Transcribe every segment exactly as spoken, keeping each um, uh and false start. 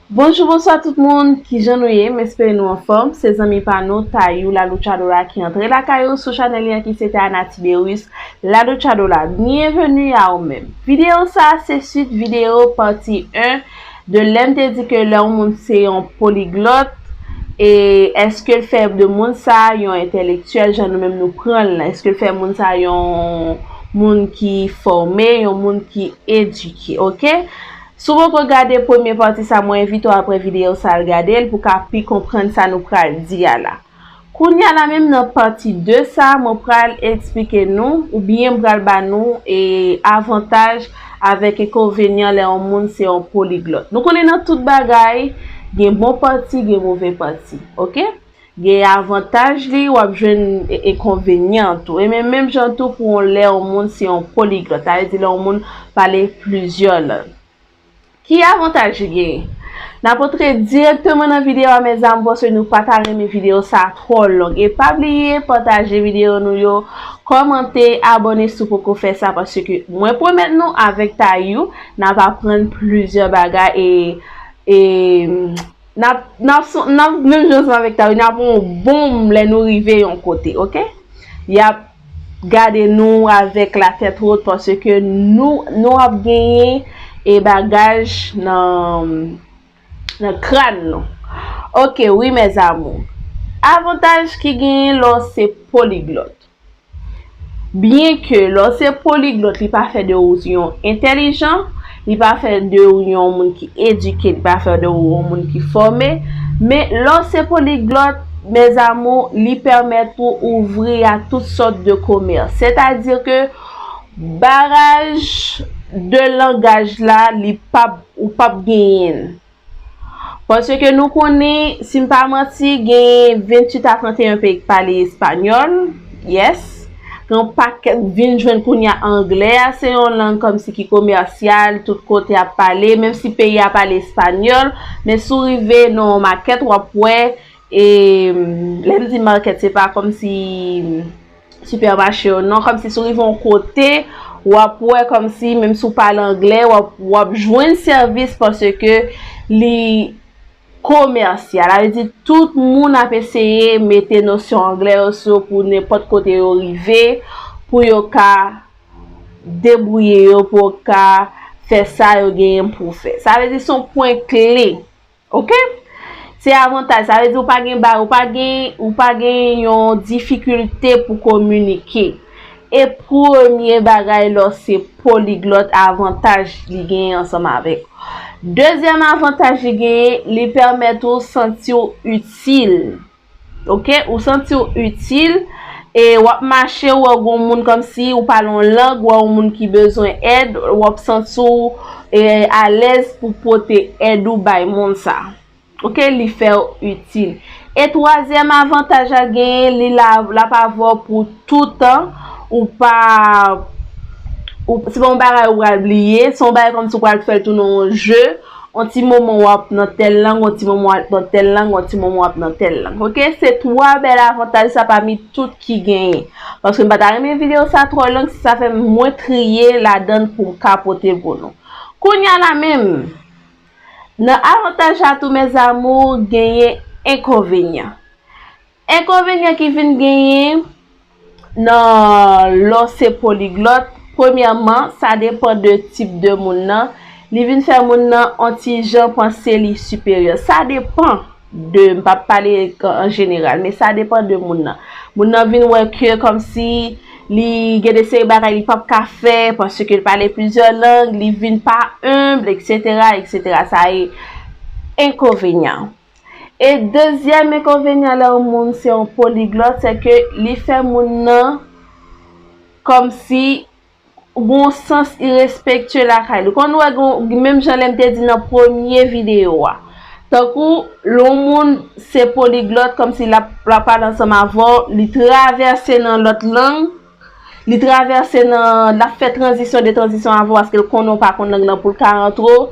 Bonjou, bonswa tout moun, kijan nou ye? M espere nou anfòm. Se zanmi pa nou, Tayou La Luchadora ki antre lakay ou sou chanèl li an ki se Tayana Tiberius La Luchadora. Byenveni a ou menm. Videyo sa a se swit videyo pati en de lè m te di ke lè yon moun se yon poliglòt, e èske l fè de moun sa a yon entèlektyèl jan nou menm nou pran l lan? Èske l fè moun sa a yon moun ki fòme, yon moun ki edike, oke? Si w poko gade premye pati sa, mwen envite w apre videyo sa al gade l pou w ka pi konprann sa nou pral di a la. Kounye a la menm nan pati de sa, mwen pral eksplike nou, oubyen m pral ba nou e avantaj avèk enkonvenyan lè yon moun se yon poliglòt. Nou konnen nan tout bagay, gen bon pati, gen move pati, oke? Gen avantaj li, w ap jwenn e- enkonvenyan tou. E men menm jan tou pou yon lè yon moun se yon poliglòt, sa vle di lè yon moun pale plizyè lang. Ki avantaj li genyen? N ap antre dirèkteman nan videyo a, mezanmi, paske nou pa ta renmen videyo sa twò long. E pa bliye pataje videyo nou yo, kòmante, abòne si w poko fè sa, paske mwen pwomèt nou, avèk Tayou, n ap aprann plizyè bagay e, e n ap, n ap, n ap menm jan ansanm avèk Tayou, n ap yon bonm lè nou rive yon kote, oke? Y ap gade nou avèk latèt wot paske nou, nou ap genyen e bagaj nan, nan kràn nou. Oke, wi, mes amours. Avantaj ki genyen lè w se poliglòt. Byenke lè w se poliglòt, li pa fè de ou yon entèlijan, li pa fè de ou yon moun ki edike, li pa fè de ou yon moun ki fòme, men lè w se poliglòt, mes amours, li pèmèt ou ouvri a tout sòt de komès. Sètadi ke baraj de langaj la, li p ap, ou p ap genyen l. Paske nou konnen, si m pa manti, gen venntuit a trannteyen peyi k pale espanyòl. Yes. Gen yon pakèt vin jwenn kounye a anglè a, se yon lang kòmsi ki komèsyal, tout kote ap pale, menm si peyi a pale espanyòl, men si w rive nan yon makèt, w ap wè, e, lè m di makèt, se pa kòmsi sipèmache yo, non, kòmsi si w rive yon kote, w ap wè kòmsi, menm si w pale anglè, w ap, w ap jwenn sèvis paske li komèsyal. Sa vle di, tout moun ap eseye mete nosyon anglè yo sou yo pou nenpòt kote yo rive, pou yo ka debouye yo, pou yo ka fè sa yo genyen pou fè. Sa vle di, se yon pwen kle. Oke? Se avantaj. Sa vle di ou pa gen ba-, ou pa gen, ou pa gen yon difikilte pou kominike. E premye bagay lè w se poliglòt, avantaj li genyen ansanm avèk. Dezyèm avantaj li genyen, li pèmèt ou santi w itil. Oke? Ou santi w itil, e w ap mache, w wè gon moun kòmsi ou pale yon lang, w wè yon moun ki bezwen èd, w ap santi w, e, alèz pou pote èd ou bay moun sa. Oke? Li fè w itil. E twazyèm avantaj a genyen, li la, l ap avè w pou toutan, ou pa, ou, se pa yon bagay ou pral bliye, se yon bagay kòmsi ou pral fè l tounen yon je, yon ti moman w ap nan tèl lang, yon ti moman w ap nan tèl lang, yon ti moman w ap nan tèl lang. Oke? Se twa bèl avantaj sa pami tout ki genyen. Paske m pa ta renmen videyo sa twò long, se sa fè mwen triye ladann pou m ka pote pou nou. Kounye a la menm, nan avantaj la tou, mes amours, genyen enkonvenyan. Enkonvenyan ki vin genyen nan lè w se poliglòt, premyèman, sa depann de tip de moun nan. Li vin fè moun nan on ti jan panse li siperyè. Sa depann de, m p ap pale an jeneral, men sa depann de moun nan. Moun nan vin wè ke kòmsi li gen de seri bagay li p ap ka fè paske l pale plizyè lang, li vin pa enb, etsetera, etsetera. Sa e enkonvenyan. E dezyèm enkonvenyan lè yon moun se yon poliglòt, se ke li fè moun nan kòmsi gon sans irespektye lakay li. Konn wè gon, menm jan lè m te di nan premye videyo a. Tankou, lè yon moun se poliglòt, kòmsi l ap, l ap pale ansanm avè w, li travèse nan lòt lang, li travèse nan, l ap fè tranzisyon de tranzisyon avè w, paske l konnen w pa konn lang nan pou l ka antre w.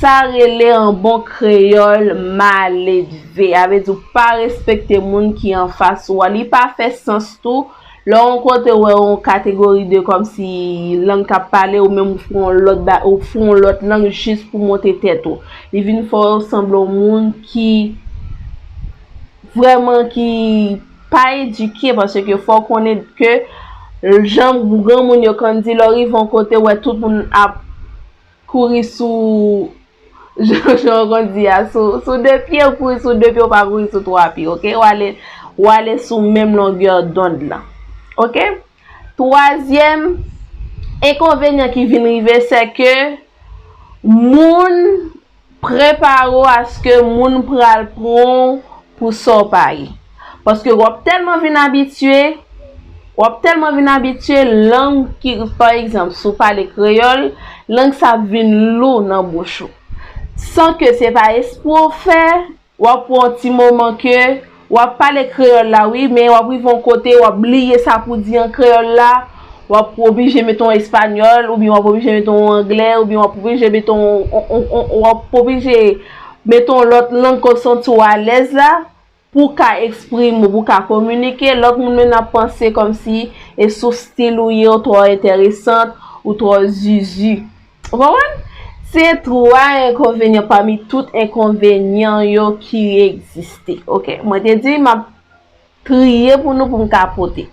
Sa rele an bon kreyòl maledve. Sa vle di w pa respekte moun ki anfas ou a. Li pa fè sans tou Lè yon kote ou wè yon kategori de kòmsi lang k ap pale, ou menm ou fè yon lòt ba- ou fè yon lòt lang jis pou monte tèt ou. Li vin fè w sanble yon moun ki vrèman ki pa edike, paske fò w konnen ke jan granmoun yo konn di, lè w rive yon kote ou wè tout moun ap kouri sou jan jan w konn di a, sou sou de pye, ou kouri sou de pye, ou pa kouri sou twa pye, oke? W ale w ale sou menm longè dond lan, oke? Twazyèm enkonvenyan ki vin rive, se ke moun prepare w aske moun pral pran w pou sa w pa ye. Paske w ap tèlman vin abitye, w ap tèlman vin abitye lang ki, pa egzanp, si w pale kreyòl, lang sa ap vin lou nan bouch ou. San ke se pa espre w fè, w ap pran yon ti moman ke w ap pale kreyòl la, wi, men w ap rive yon kote, w ap bliye sa pou di an kreyòl la, w ap oblije mete yon espanyòl, oubyen w ap oblije mete yon anglè, oubyen w ap oblije mete yon, yon, yon, yon, w ap oblije mete yon lòt lang ke w santi w alèz la, pou w ka eksprime w, pou w ka kominike, lòt moun menm ap panse kòmsi e sou stil ou ye, ou twò enteresant, ou twò zizi. Ou konprann? Se twa enkonvenyan pami tout enkonvenyan yo ki egziste. Oke? Mwen te di m ap triye pou nou, pou m ka pote.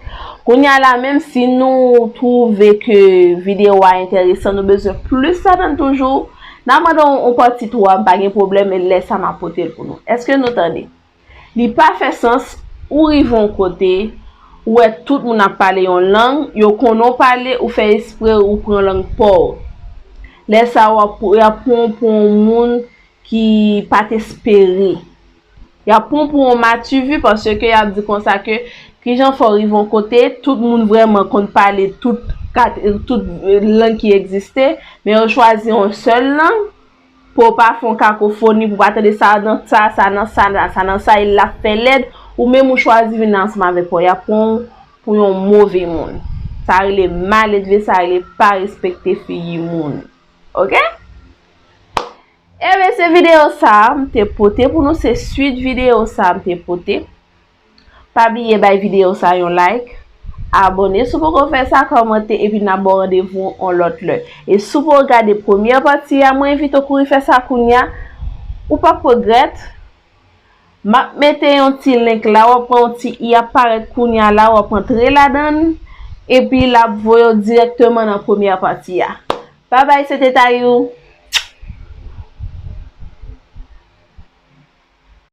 Kounye a la, menm si nou twouve ke videyo a enteresan, nou bezwen plis ladan l toujou, n a mande yon, yon pati twa, m pa gen pwoblèm, e lè sa m ap pote l pou nou. Èske nou tande? Li pa fè sans, ou rive yon kote, ou wè tout moun ap pale yon lang, yo konnen w pale, ou fè espre ou pran lang pa w. Lè sa a, w ap, y ap pran w pou yon moun ki pa t espere. Y ap pran w pou yon mativi, paske y ap di konsa ke kijan fè w rive yon kote, tout moun vrèman konn pale tout kat, tout lang ki egziste, men yo chwazi yon sèl lang, pou w pa fè yon kakofoni, pou w pa tande sa nan sa, sa nan sa, sa nan sa, e l ap fè lèd, ou menm ou chwazi vin ansanm avèk yo, y ap pran w pou yon move moun. Sa rele maledve, sa rele pa respekte figi moun. Oke? Ebyen, se videyo sa a m te pote pou nou, se swit videyo sa a m te pote. Pa bliye bay videyo sa yon like, abòne si w poko fè sa, kòmante, epi n ap ba w randevou yon lòt lè. E si w poko gade premyè pati a, mwen envite w kouri fè sa kounye a, ou p ap regrèt. M ap mete yon ti link la, w ap pran yon ti i ap parèt kounye a la, w ap antre ladan l, epi l ap voye w dirèkteman nan premyè pati a. Babay, se te Tayou.